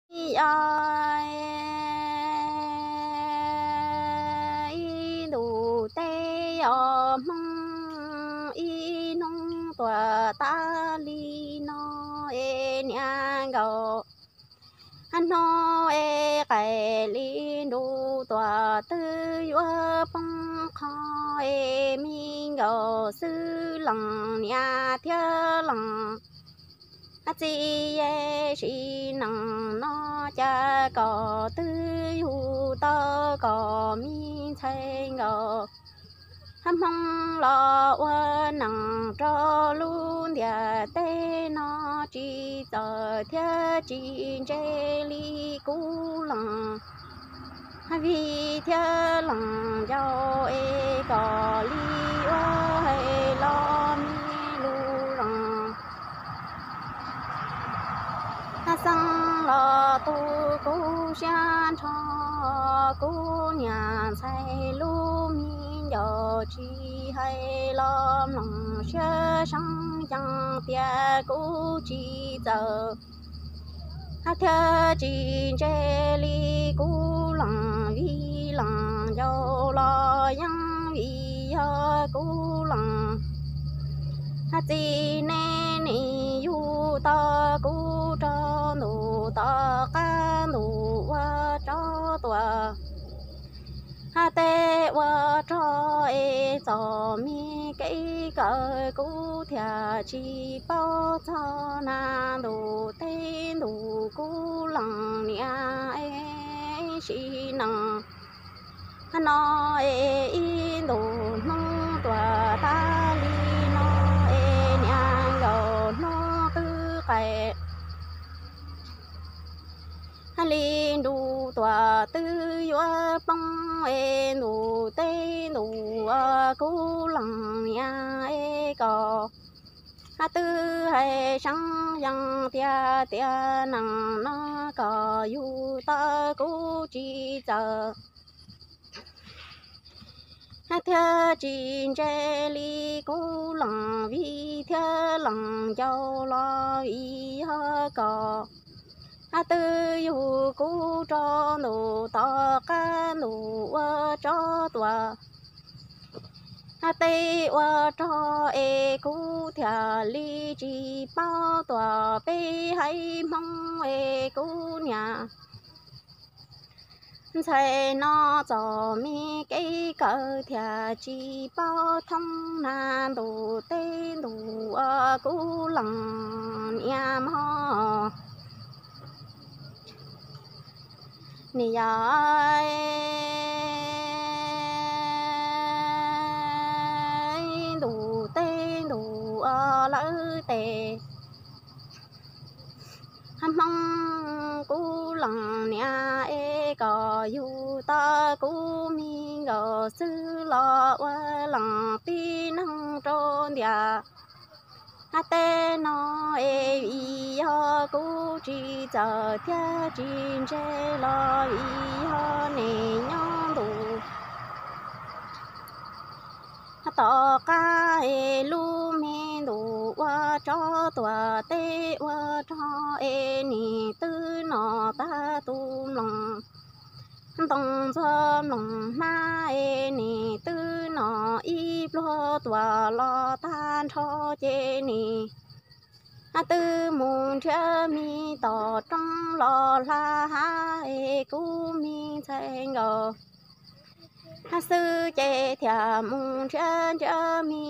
Ib ntus teb os Hmoob, ib hnub tuaj tag li no es niam nkaus, hnub es qaim li nruj tuaj twb yuav poob qho es me nkaus xwb lees niam thiab lees txiv es sim neej no cas kom twb yug tau kom me ntxhais nkaus Hmoob los ua neej rau lub ntiaj teb no tsis txawj thiab tsis ntse li kuv lees vij thiab lees ncau es kom li ua hais los me lus zoo. Xeeb los tu kuv siab nrho, kuv niam ntxhais lub me ncaus tsis hais los mloog siab seeb yees tias kuv tsis txawj thiab tsis ntse li kuv lees vij lees ncau los yeej vim yog kuv lees txiv ne, nws yug tau kuv rau ntu tom qab ntu ua tsov tuam teb ua rog es txom me kev kawm kuv thiaj tsis paub txog na ntu teb ntu kuv lees niam es sim neej no es ib ntus hnub tuaj tag li no es niam nkaus hnub twb qaim li nruj tuaj twb yuav poob es ntu teb ntu kuv lees niam es kom twb hais seeb yees tiag tiag neej no kom yug tau kuv tsis txawj thiab tsis ntse li kuv lees vij thiab lees ncau los vim yog kom twb yug kuv rau ntu tom qab ntu ua tsov tuam teb ua rog es kuv thiaj li tsis paub tuaj peb haiv Hmoob es kuv niam ntxhais no txom me kev kawm thiaj tsis paub thoob na ntu teb ntu kuv lees niam mog niam yog ntu teb ntu lawm tes Hmoob kuv lees niam es kom yug tau kuv me nkaus xwb los ua lees tib neeg rau ntiaj teb no es vim yog kuv tsis txawj thiab tsis ntse los vim yog nim nyob ntu tom qab es lub me ntu ua tsov tuam teb ua rog es nim twb no tag tus mloog ntoo ntxuag mloog hnab es nim twb no ib pluag tuaj los tag nrho ces nim twb mus nrhiav me tom roob los hla hav es kuv me ntxhais nkaus xwb ces thiaj mus nrhiav nrhiav me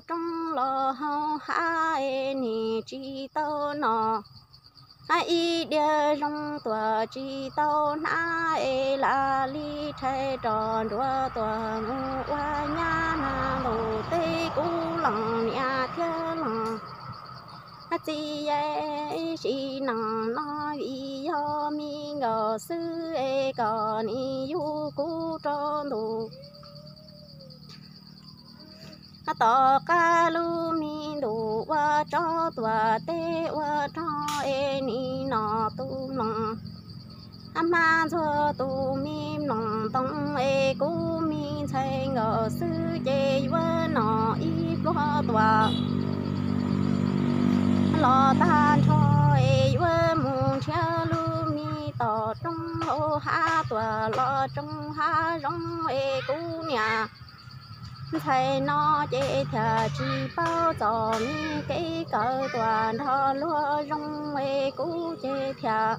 tom roob los hauv hav es nim tsis tau no ib diav zoo tuaj tsis tau hnab es lam li rhais rov nruab tuaj mus ua nyab na ntu teb kuv lees niam thiab lees txiv es sim neej no vim yog me nkaus xwb es kom nim yug kuv rau ntu tom qab lub me ntu ua tsov tuam teb ua rog es nim no tus mloog hmab ntxuag tus me mloog ntoo es kuv me ntxhais nkaus xwb ces yuav no ib pluag tuaj los tag nrho es yuav mus nrhiav lub me Hab tuaj los tsoo hab zoo es kuv niam ntxhais no ces thiaj tsis paub txog me kev kawm tuaj nrog luag zoo es kuv ces thiaj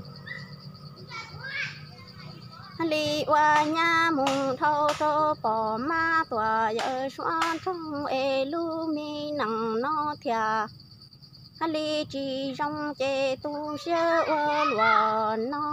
li ua nyab mus dhau rau pom mab tuaj yawm suav nroog es lub me neej no thiaj li tsis zoo ces tu siab ua luaj no.